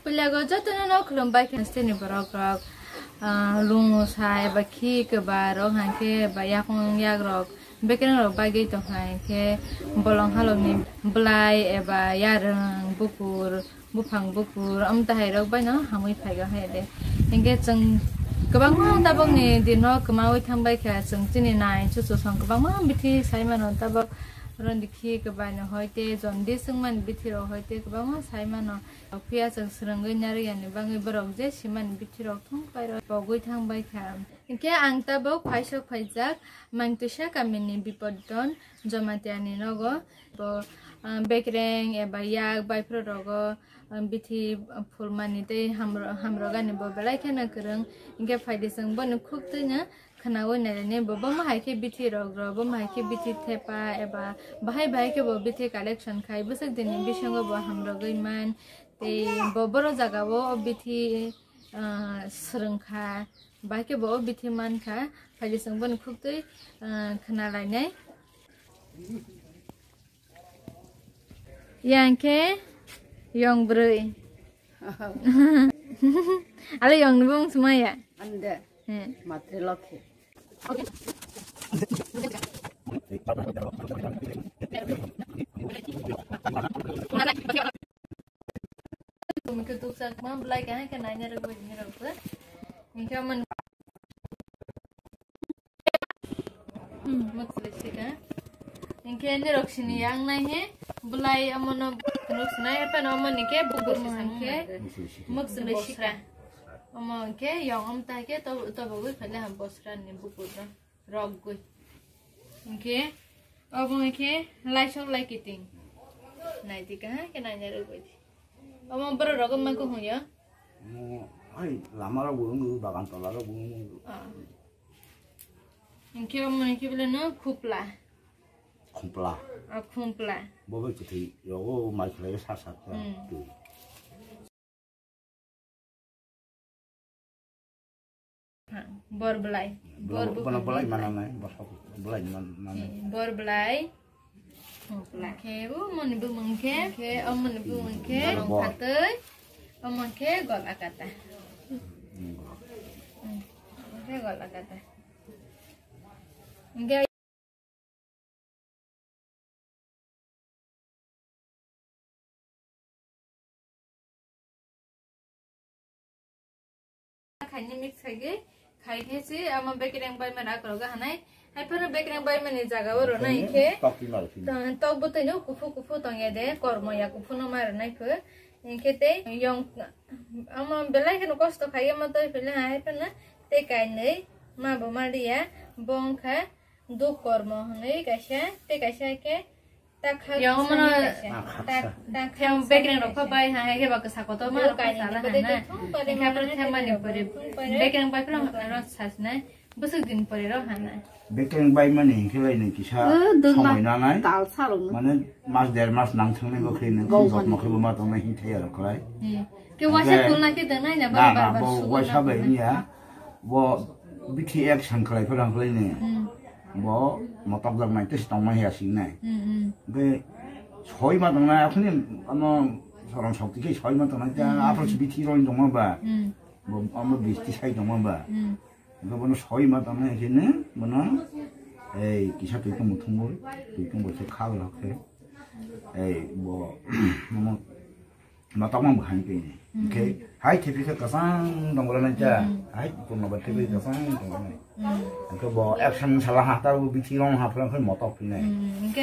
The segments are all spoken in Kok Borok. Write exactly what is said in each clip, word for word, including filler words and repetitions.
Puila go jotono no khulumbai khe, hasteni borok rok, ah, lung sa eba khi kwbar rok, hwnkhe eba yakung yak rok, bekereng rok bagwi tongkha, hwnkhe bolong halok ni bwlai eba yarwng bukur, buphang bukur, amtahai rok bai no hamwi phaigo hai de. Hwnkhe chwng kwbangma tabok ni din no kwmawi thangbai kha, chwng chini nai chuchusong kwbangma bithi sai mano tabok. Oro ni khi kwbai no hoi te jaundice wngmani bithi rok hoi te kwbangma sai mano. Phiya chwng swrwngwi narwkya ni bagwi borok je simani bithi rok thung pairok pogwi thang bai kha. Hinkhe ang tabok phaisok phaijak Mangtwisa kamini Bipodon Jamatia ni nogo. Bo, ah, bekreng eba yak baiphrok rogo, ah, bithi phulmani tei hamro-, hamrogani bo belai kheno kwrwng. Hinkhe phaidi chwng bono khuk twino khwnaui nainani bo, bomo hai khe bithi rok rw, bomo hai khe bithi thepa eba bahai bahai khe bo bithi collection khai bwswk dini bisingo bo hamrogwi man. Tei bo boro jagao o bithi, ah, swrwng kha, bahai khe bo o bithi man kha, phaidi chwng bono khuk twi, ah, khwna lainai. Yang khe yong bwrwi. Ale yong ni bumung sumaya. Ande. Hmm. Matri lokhi. Tumke duksak ma belai kahai khe naina rwgwi ni rwgwi. Hinkhe man. Hmm, mokchwlwi sika. Hinkhe nirok sini yang nai he, belai omono nirok sinai he, pano omo ni khe bukur mo hinkhe mokchwlwi sika. Omo hinkhe yong om ta khe to, to bogwi phale ham bosra ni bukur no rok gwi. Hinkhe omo hinkhe laisok lai kiting. Nai di kahai khe naina rwgwi. Omo borok rok ma kuhung yo? Mo, ai, lama rok bo wng, bagan tola rok bo wng. Ah. Hinkhe omo hinkhe bole no khupla. Khumpla. Ah, khumpla. Bo bai kwthwi rogo mai khlai sa sa ta. Hmm. Twi. Ha, bor belai. Bor bono, bono belai mana nai, bosok belai mana nai. Eh, bor belai. Khumpla khe, o moni bumung khe, khe, o moni bumung khe, bor. Phatoi, o moni khe gol akata. Hmm. Hmm, o moni khe gol akata. Hinkhe Khaini mix khaigwi, khai khe se omo bekereng baimani akhoro ga hanai. Hai phano bekereng baimani jaga o rwnai hinkhe, tok twi ma rw phino. Tok bwtwi no kuphu kuphu tong ya de, kormo ya kuphu no ma rwnai pho. Hinkhe tei yong, omo belai kheno kosto khai omo twi phila hai phano tei kainwi ma bo ma liya, bo wngkha duk kormo hwnwi kaisa, tei kaisa khe Yang mano yang bekereng rok bai ha, hai khe ba kwsa kotor ma rok sala ha na. Themani pore bekereng bai phano rok sasnai. Bwswk din pore rok ha na. Bekereng bai mani hinkhe lai ni kisa somoi nanai. Mane mas der mas nang thangnai bo khe nang jotno khe bo ma tongnai hin thai rok khlai. Ke waisa phulna khe dengnai na, bar bar bo waisa bai niya. Bo bithi ek san khlai phano khlai ni. Bo motok jak nai tei tongma ya sing nai. Be soi ma tong nai, akhuni ano soron sokti khe soi ma tong nai, ta apro si bithi roi tong ma ba. Bo amo bisti sai tong ma ba. Bo bono soi ma tong nai khe ne, bono ei kisa twi tong muthung bo, twi tong bo se khal hok khe. Ei bo, bono Matok mang bwkhani khe ni. Hinkhe hai thephi khe kwchang tong bolai nai ta. Hai purno bai thephi kwchang tong bolai nai. Hinkhe bo action sala ha ta bo bithi rong ha phlang khe motok phi nai.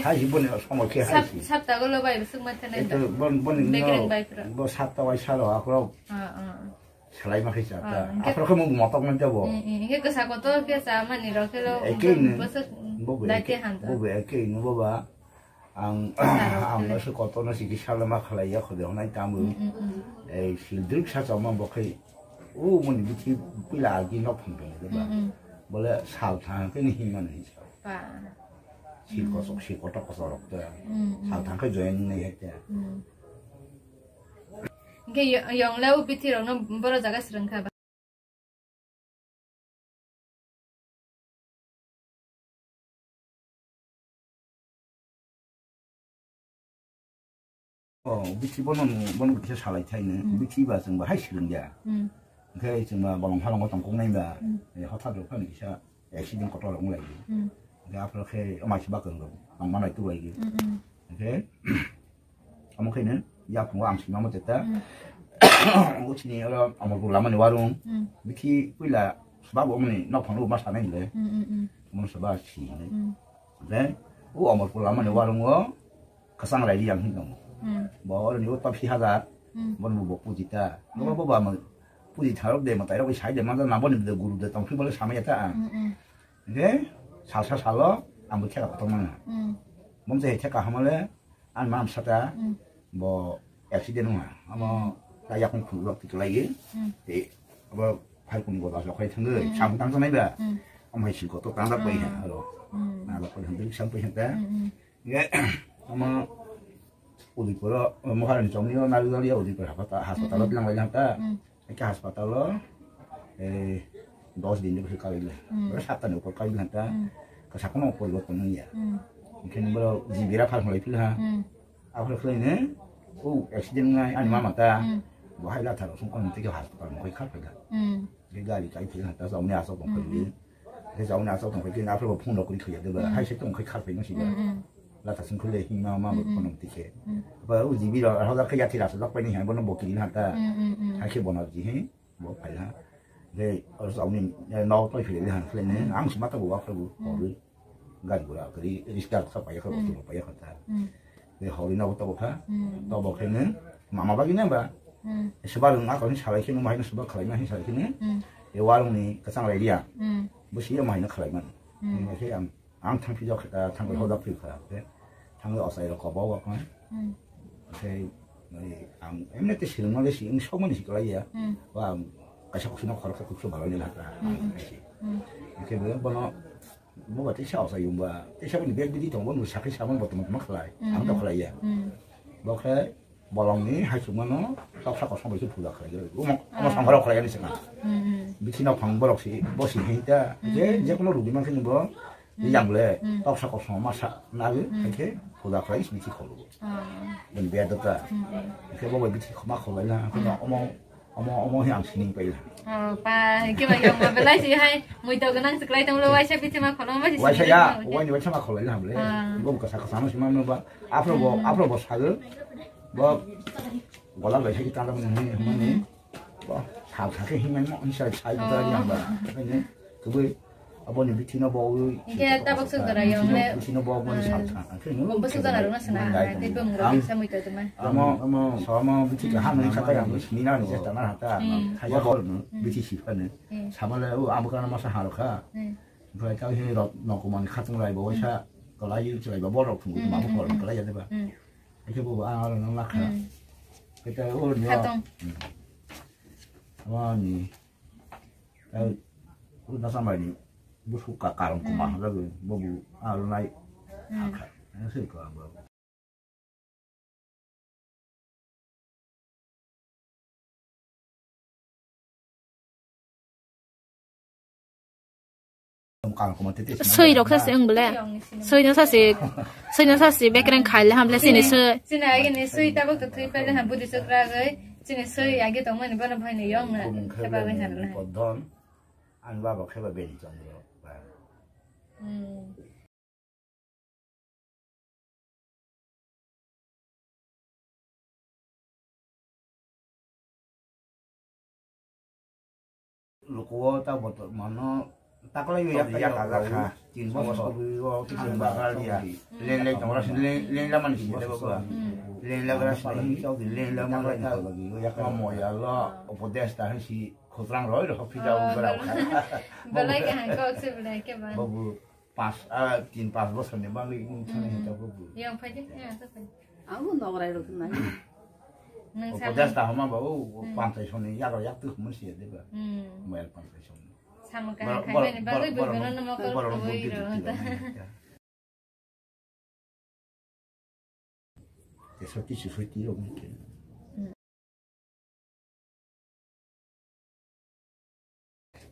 Hai si boni somoi khe hai si. Sapta golo bai bwswk ma thanai. Eto bon boni no bo sapta bai salo akhro. Salai ma khe cha ta. Akhro khe mung motok nai ta bo. Hinkhe kwsa kotor khe cha mani rok khe lo. Ekei ni. Bo bo ekei ni bo ba. Ang ang no se kotor no sigi salo ma khalai ya khode honai tamu. Ei sildrik sa chama bo khai. O moni bithi pila agi nok phang phang de ba. Bole sal thang khe ni himani sa. Sil kosok sil kotor kotor rok te. Sal thang khe join nai hete. Hinkhe yong le o bithi rok no boro jaga swrwng kha ba. Oh, bithi bono, bono kisa salai thaino. Hmm. Bithi ba chwng ba hai swrwng ya. Hmm. Hwnkhe chwng ba bolong halongo tongkok nai ba. Hmm. Eh, hothat rok phano kisa accident kotor rok wng lai. Hmm. Hwnkhe aphuru khe omaisi bakang rok tongma nai tu lai. Hmm, hmm. Hwnkhe omo khe no yaphungo ang sima mo teta. Hmm. Omo chini oro Omorpur lama ni warung. Hmm. Bithi puila sba bo omo ni nok phang rok ma sanai le. Hmm, hmm, hmm. Omo sba si. Hmm. Then, o Omorpur lama ni warung o kwchang rai yang hin tongo. Hmm. Bo oro ni o top si hajar, hmm, bo ni bo puji ta. Hmm. Bo bo ba ma puji tharok de ma tairok sai de ma na bo ni de guru de tong phi bo le samai ta. Hmm, hmm. Hwnkhe salsa salo ang bo theka kotor mano. Hmm. Bo se theka hamale ang mam sata, hmm, bo accident wngha. Amo ta yakung khulok tiklai. Hmm. Te abo phai kuni bo da jokhai thangwi, hmm, samung tang tanai ba. Hmm. Amhai si kotor tang dak bai ha, hmm, aro. Hmm. Na dak bai hang, sam bai hang ta. Hmm, hmm. Ye, ama Udaipur o, Maharani chongni o Nalugari o Udaipur haspata-, hospital o, hmm, tlang lai ta. Hmm. Eke hospital o, eh, dos din de kali le. Hmm. Ore sapta ni upor kali ta. Hmm. Ka sakono upor lo tong ya. Hmm. Ken bro jibira phal mulai pil ha. Hmm. Aphal khlai ne, o accident ngai ani mama ta. Hmm. Bo hai la tharo sung kon tike hospital mo kai khap ga. Hmm. Ke gari kai pil ha ta, jauni asok tong kai. Hmm. Ke jauni asok tong kai, ke aphal bo phone lo kuri khaya de ba. Hmm. Hai se tong kai khap ga si ba. Hmm, hmm. Lata sungkhle hima ma bo, hmm, hmm, kono tike. Hmm. Ba u jibi ro, ro da kaya tira so dak pani ha, bono bokiri ha ta. Hmm, hmm, hmm. Hakhe bono ji he, bo phai ha. De, oro sa uni, eh, no toi phile han khle ne, hmm, ang sima ta bo wa phai bo, hmm, ori. Gari gura kari, riska sa paya kha, hmm, oto paya kha ta. Hmm. De, hori na oto kha. Hmm. To bo khe ne, mama bagi na ba. Hmm. Seba rung ako ni salai khe, mo hai na seba khalai na hi salai khe ne. Hmm. E warung ni kasang lai dia. Hmm. Bo si ya mai na khalai man. Hmm. Ni khe ang Ang thang phijak, ah, thang, hmm, hodak phikha, khe thang ochai rok kobo wak nai. Hmm. Khe, ai, ang emne te siring male si, ang sok mani si kalai ya. Hmm. Wa ang kaisa kusino khorok khe kukso balai ni laka. Hmm, hmm. Khe, hmm, khe bo bono, bo ba tisa ochai yung ba, tisa bini bag bidi tong bo, nung sakhi samang bo tong ma khalai. Hmm, ang to, hmm, khalai ya. Hmm. Bo khe, Bolongni hai chukmano toksa kosom bai khe puja khlai o. Omo, omo, ah, songkhoro khlai ani swkang. Hmm, hmm. Bithi nok phang borok si, bo si hin ta. Hmm. Je, je kono rugi man khe ni bo, hmm, yang le, hmm, toksa kosom masa nagi, hmm, hai khe puja khlai si bithi kholo. Ah. Bini biyar dota. Hmm, hmm. Khe bo bai bithi khoma kholai na, khe, hmm, omo, omo, omo he ang sining pai la. Oh, pa, khe bai yong ma belai si hai, mui to ganang siklai tong lo, waisa bithi ma kholo, waisa, waisa sining ya, ma, waini waisa ma kholai na hamle. Ah. Bo kasa kasa no si ma no ba. Afro bo, hmm, afro bo sago. Bo gola bai sai tanda mani, hmm, mani. Bo sal sakhe himani mo, himsai sai, oh, buta yang ba. Ini kubui aboni bithi no bo ui. Hingke tabok suk dara yong le. Bithi no bo mani, hmm, sal sa. Ang khe nung bo suk dara rung na sana. Nai tei bung rok ang bisa mui to tuma. Amo, amo, so amo bithi ka, hmm, ha nung saka yang sini na ni jesta na hata. Hmm. Thaya hol nu, hmm, bithi si phane. Hmm. Sama le o abo kana masa hal kha. Hmm. Bwlai kau hini rok nongkukmani khatung lai bo, hmm, waisa kwlai chwrai ba borok thwngwi, hmm, ma, hmm, bukhorok, hmm, kwlai ya de ba. Hmm. Haikhe bo ang aro nang lakha. Hmm. Khe ta oro ni o. Khatong. Hmm. Amo ni. Tei oro na sambai ni busu ka karang kuma, hmm, lagi bo bu aro nai. Hmm. Akha. Ang sui ko ang bo. Sui rok sa se wng bole. Sui no sa se, sui no sa se bekreng khai le ham le sini sui. Sini agi ni sui tabuk to thui pele ham budi sukra gai. Sini sui agi tong mani bono bhai ni yong na. Hepa bai ham na. Podon. Ang baba kheba beni chondro. Hmm. Lukuo ta boto mano taklai ya ya ka kha. Tin bosor o tin bagal ya. Len lai tongra sin len, len la man sin de ba. Len la gra sin len la man lai ta. Ya ka mo ya lo upodesh ta si khutrang roi ro phi da u gra. Belai ka han ko se belai ke ba. Babu. Pas, ah, tin pas bosor ni bagwi wng thani, hmm, hinta bo bo. Yang phai de, yang sa phai. Ang bo nograi rok nai. Nang o sa podas ta homa ba, o, o, hmm, pantai soni, yak, yak tu mun si de ba. Hmm. Moyal pantai soni. Sama ka khai mani bagwi bo no mo ko borok bo ro ta. Te soti su soti rok ni ke.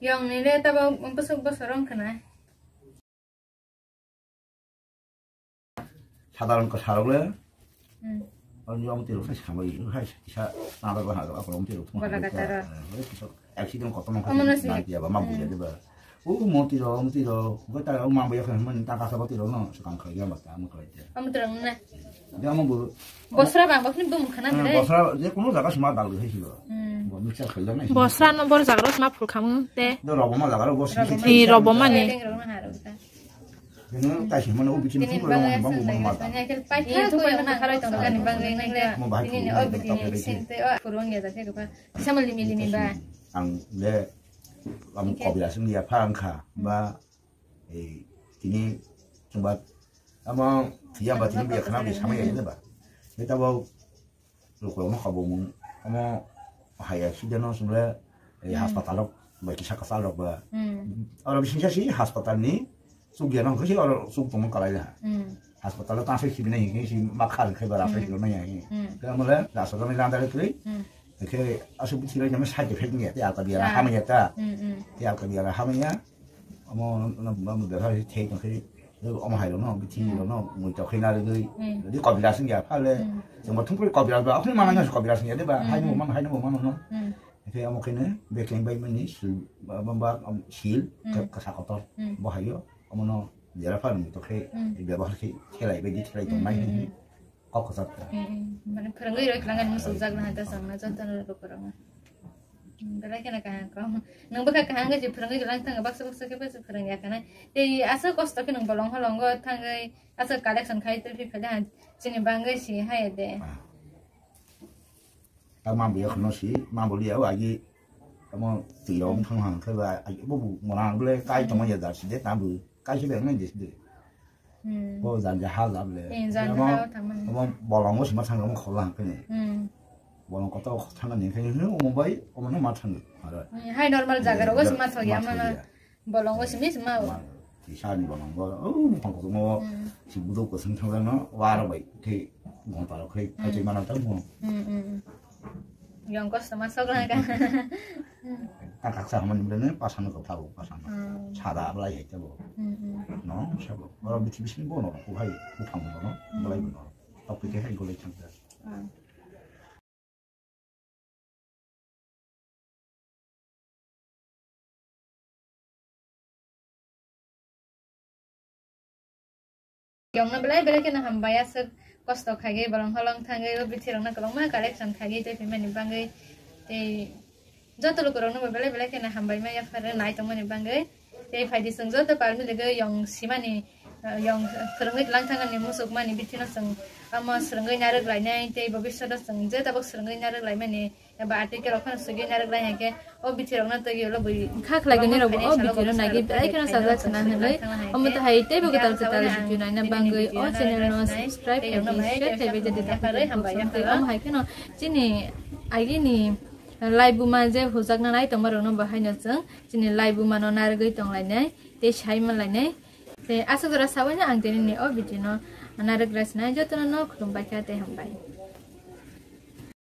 Yong ni le tabo bwswk bosor wng khna. Sadharon kwsarok le, hmm, Ani omo tiro khai samai khai kisa nada ba ha ko omo tiro thung. Bola kata ra. Kisa accident kotor no khai nanti ya ba ma buya de ba. O mo tiro omo tiro ko ta o ma buya khai man ta ka sa ba tiro no sa kan khai ya ba ta mo khai te. Omo tiro na. Ya mo bu. Bosra ba bokni bum khana de. Bosra je kono jaga sima dal khai silo. Bo mixer khai na. Bosra no bor jaga sima phul khamu te. Do robo ma jaga ro bo si. Ni robo ma ni. Bini bagwi aswk nai bangwi nai khe paitha ko yang na kharoi tong kani bagwi nai le. Tini ni o bini sente o kurung ya jakhe ko pa. Sama limi limi ba. Ang le, ang kobila sing ya pha ang kha ba, eh, tini chumba ama thiya ba tini biya khana bi sama ya ba. Ni ta ba Lukurokno kabo mung, omo hai accident no chwng le, eh, hospital rok bai kisa kwchal rok ba. Oro bising sa si hospital ni chukya no khe oro chuk tongma kalai ha. Hospital o tang sai sibina hi si ma khar khai ba rafai sibina ya hi. Khe omo le hospital ni landa le kri. Khe asuk bithi lai jame side effect ni ya, te alka biya hamya ta. Te alka biya hamya. Omo no, no, no, no, bebhar thei tong khe, omo hai rok no, bithi rok no, mui tok khe na rwgwi, di kobila sing ya, phale, chwng bo thung kobila ba, akhni mana ngas kobila sing ya, de ba, hai no man, hai no man no. Khe omo khe ne, bekleng bai mani sil, ba, ba, ba, sil, kasa kotor, bo hai yo, omo no, jera phal mui tok khe, bebhar khe, khelai bai di khelai tong nai. Kok kwchak ta. Mane phwrwngwi roi khwlangani muchukjak na ta chwngno jotono lukurokno. Belai kheno kaham kok. Nwng bwkha kaham khe je phwrwngwi lang thangwi baksa baksa khe baksa phwrwngya khana. Tei aswk kosto khe nwng bolong holongo thangwi aswk collection khai tei phi phai chini bangwi si hai de. Ta mambo ya khno si, mambo liya o agi tamo tiro thang hang khe ba agi bo bu mona ble kai tamo ya dar si de ta bu kai si de ngai de si de. Bo janja ha jable. Eh, janja ha tamo. Tamo bolongo sima thang mo khola hang kene. Bolong koto thang ni khe ni mo bai o mo ma thang. Hai normal jaga rogo sima thok ya ma. Bolongo simi sima o. Tisa ni bolongo o mo khong ko mo si budo ko sing thang no waro bai khe gonta rok khai khai mana ta mo. Yang kosto ma sok lang ka. Ta kaksa hamani bele ne pasano ko phabo pasano. Sada ablai hai tabo. No sabo. Oro bithi bising bo no ko hai ko phang no. Bolai no. Tok pite hai golai thang ta. Yongno belai belai kheno hambai aswk kosto khagwi bolong holong thangwi o bithi rokno kwbangma collection khagwi tei phaimani bangwi tei joto lukurokno bo belai belai kheno hambai ma yaphar nai tongmani bangwi tei phaidi chwng joto palmili gwi yong simani, ah, yong phwrwngwi tlang thangani muchukmani bithi no chwng omo swrwngwi narwk lainai tei bobishoto chwng je tabuk swrwngwi narwk laimani. Eba article rok phano swigwi narwk lai hai khe o bithi rokno twi ulo bui kha khlai gani rok o bithi rok nagi belai kheno sajak khna hinwi omo to hai teibo kwtal kwtal video naina bangwi o channel no subscribe khai share khai bai jadi dakhai hambai omo hai kheno chini agini laibuma je hujakna nai tongma rokno bo haino chwng chini laibuma no narwgwi tonglainai tei sai manlainai tei aswk jora sabaino ang tini ni o video no narwk lai sinai jotono no khulumbai kha tei hambai.